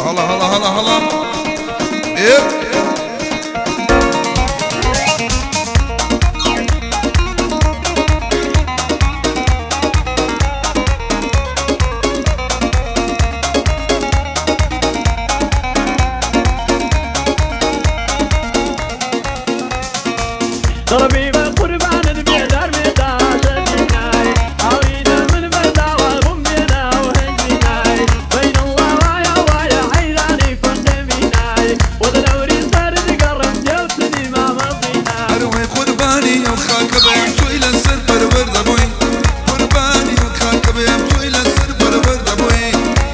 هەڵا هەڵا هەڵا هەڵا هەڵا ئێ. ضربي بقربان بيدار مداشتناي عوينا من بداوة بمبينا وهنجناي بين الله ويا ويا حيراني فندميناي وذلوري صار قرب جوتني ما مضيناي ئەروەی قوربانی ئەو خاکە بێم تۆی لەسەر پەروەردە بووی قوربانی ئەو خاکە بێم تۆی لەسەر پەروەردە بووی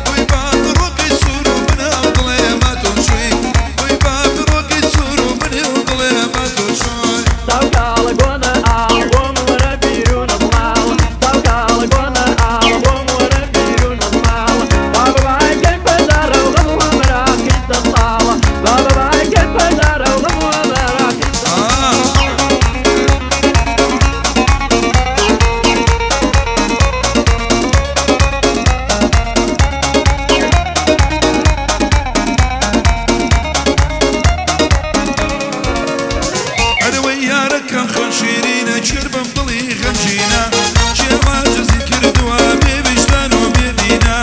بۆی باتڕۆکی سوور و بناو دڵێ ما تۆ چووی بۆی باتڕۆکی سوور و بنێ و دڵێ ما تۆ چووی. توكل قونا آل وم وربيرون ضمال توكل قونا آل وم وربيرون ضمال بابا باي كيف دار وغمو مراكز الطاوة بابا باي كيف دار وغمو مراكز. آه. ئەرەوەی یارەکەم خۆن شیرینە چربم دڵی غەمگینە چێ عاجزی کردووە بێ ویژدان و بێ دینە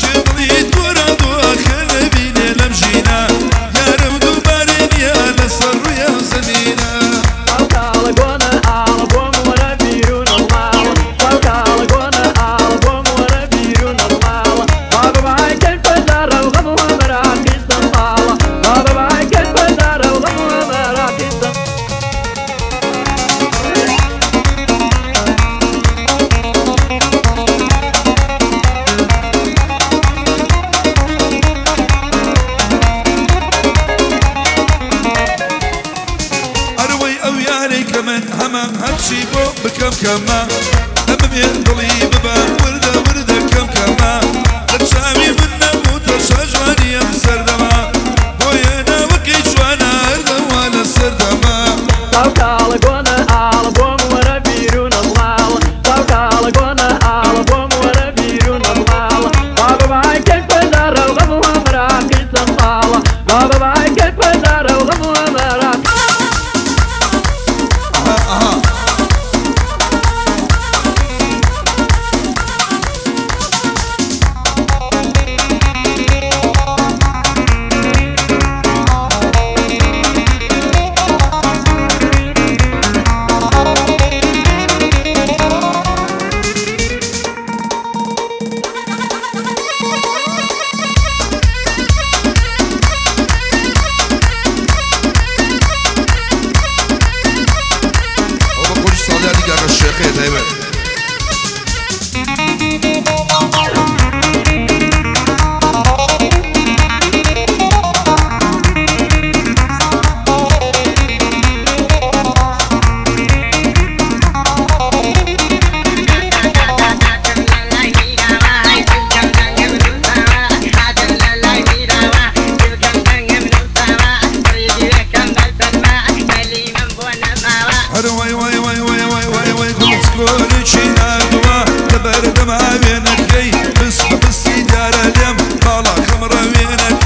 چێ دڵی تۆراندووە خێر نەبینێ لەم ژینە یارم دووبارەی نییە لەسەر ڕووی ئەو زەمینە. توكل قونا آل بوم وربيرون ضمال توكل قونا آل بوم وربيرون ضمال بابا باي كيف دار وغمو مراكز الطاوة بابا باي كيف دار وغمو مراكز. ئەرەوەی ئەو یارەی کە من هەمە هەرچی بۆ بکەم کەمە ئەمەمێ دڵی ببە وردە وردە کەم کەمە لە چاوی من نەبوو تەشە جوانی ئەم سەردەمە بۆیە ناوەکەی جوانە هەردەوا لە سەردەمە. توكل قونا آل بوم وربيرون ضمال توكل قونا آل بوم وربيرون ضمال بابا باي كيف دار وغمو مراكز الطاوة بابا باي كيف دار وغمو مراكز. ئەها ئەها. ئەو بە قۆری ساڵیادی گاگە شێخەیە تایبەت. هەر وای وای وای وای وای وای وای گوڵسکۆلێکی ناردووە لە بەردەم ئاوێنەکەی بس بە بسی دیارە لێم باڵا خەمڕە وێنەک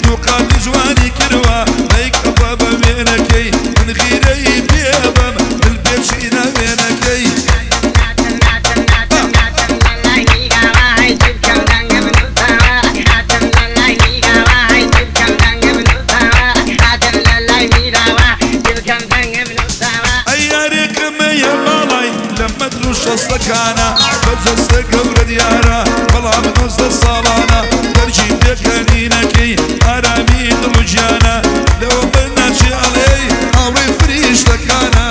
دوو قاپی جوانی کردووە مەیکەپە بە وێنەکەی من غیرەی پێبەم دل پێچینە وێنەکەی. ئەی یارێکەمەیە باڵای لە مەتر و شەستەکانە بەجەستە گەورە دیارە بەڵام 19 ساڵانە دەرجی پێکەنینەکەی ئارامی دڵ و گیانە لەوە بەرناچێ ئەڵێی هاوڕێی فریشتەکانە.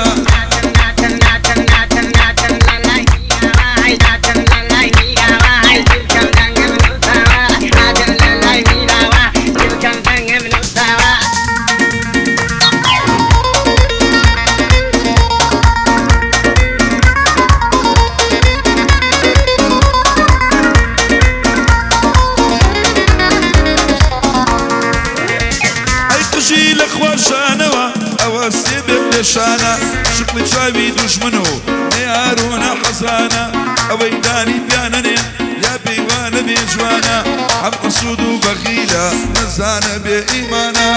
ئەی قژی لە خواشانەوە ئەوە سێبێت لێشانە شکڵی چاوی دوژمن و نەیارۆنە حەزانە ئەوەی دانی پیانەنێ یا پێیوانە بێ جوانە هەم ئەسڵ حەسوود و بەغیلە نەزانە بێ ئیمانە.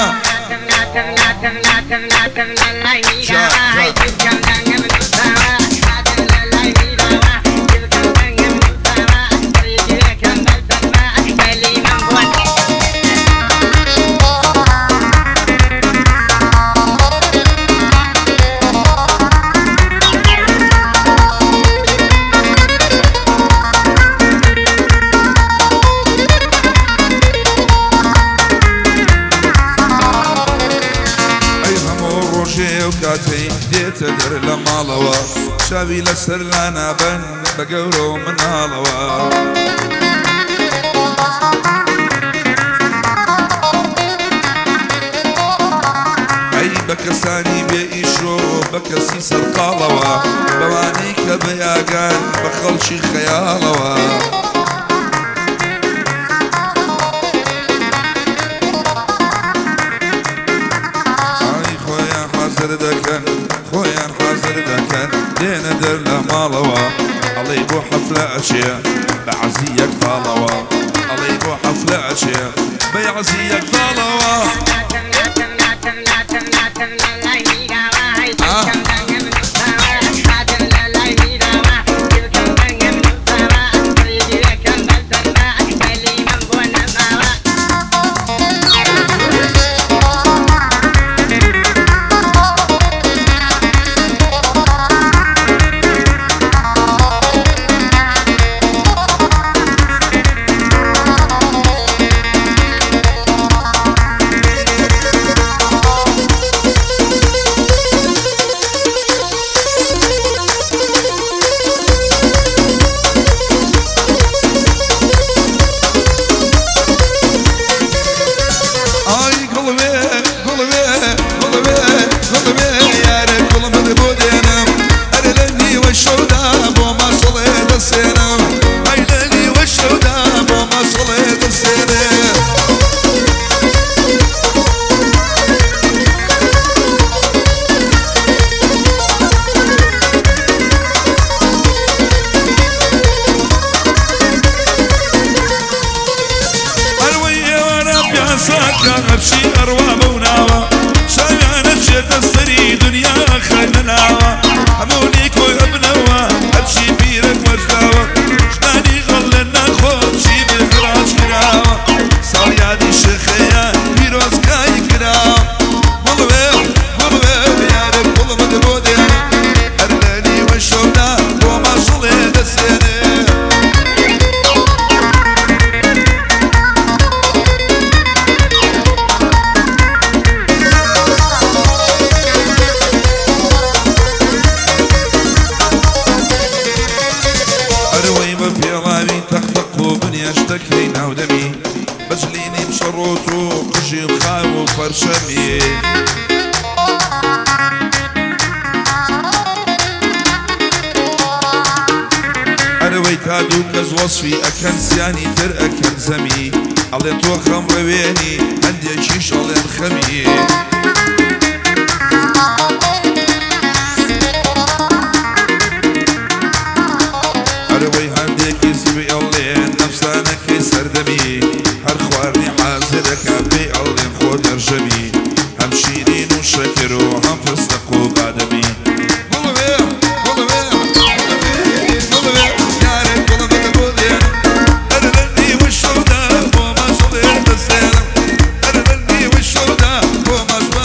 کاتەی دێتە دەر لە ماڵەوە چاوی لەسەر لانابەن بە گەورە و مناڵەوە. ئەی بە کەسانی بێ ئیشۆ بە کەسی سەرقاڵەوە بەوانەی کە بەیاگان بە خەڵکی خەیاڵەوە. دەکەن خۆیان حازر دەکەن دێنە دەر لە ماڵەوە ئەڵێ بۆ حەفلە ئەچێ بە عەزی یەک تاڵەوە ئەڵێ بۆ حەفلە ئەچێ بە عەزی یەک تاڵەوە. هەرچی ئەڕوا بەو ناوە چاویانە چێتە سەری دنیا خەنەناوە هەموو نیکۆی ئەبنەوە هەرچی بیرەک وەرزاوە ژنانی ئەڵێ ناخۆ چی بێخراج کراوە ساڵیادی شێخەیە پیرۆزگای کراوە. گوڵوێ گوڵوێ یارە گوڵمت بۆ دێنێ هەر لە نیوەی شەودا بۆ ماشڵێ دەسێنێ. تەخت و بنێشتەکەی ناودەمی بەجلینی بشەڕۆت و قژی خاو و فەرشەمی. ئەرەوەی تا دوو کەس وەسفی ئەکەن زیانی تر ئەکەن زەمی ئەڵێن تۆ خەم ڕەوێنی هەندێکیش ئەڵێن خەمی. ئەرەوەی هەندێکی زوی ئەڵێن نەفسانەکەی سەردەمی هەر خواردنی حازرەکە پێی ئەڵێن خۆ دەرژەمی هەم شیرین و شەکر و هەم فستەق و بادەمی. گوڵوێ گوڵوێ گوڵوێ یارە گوڵمت بۆ دێنم هەر لە نیوەی شەودا بۆ ماشڵێ دەسێنم هەر لە نیوەی شەودا بۆ ماشڵێ.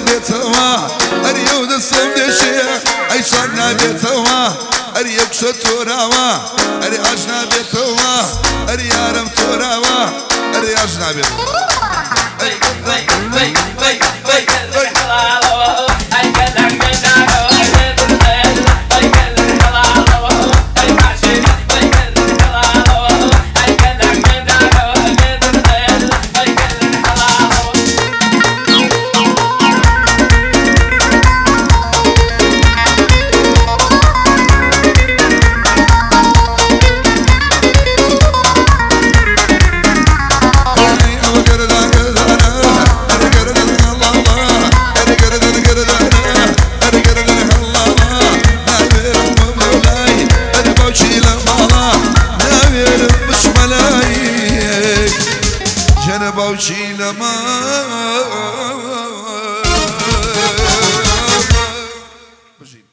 نابێتەوە، ئەری ئەو دەستم دێشێ، ئەی چاک نابێتەوە، ئەری ئەو کچە تۆراوە، ئەری ئاش نابێتەوە، ئەری یارم تۆراوە، ئەری ئاش نابێتەوە. ئەی ئەوە گەردان گەردانە، ئەرێ گەردن هەڵاڵە، ئەرێ گەردن گەردانە، ئەرێ گەردن هەڵاڵە، ناوێرم بم لای، ئەرێ باوکی لە ماڵە، ناوێرم بچمە لای، جەنە باوکی لە ماڵ. بژین.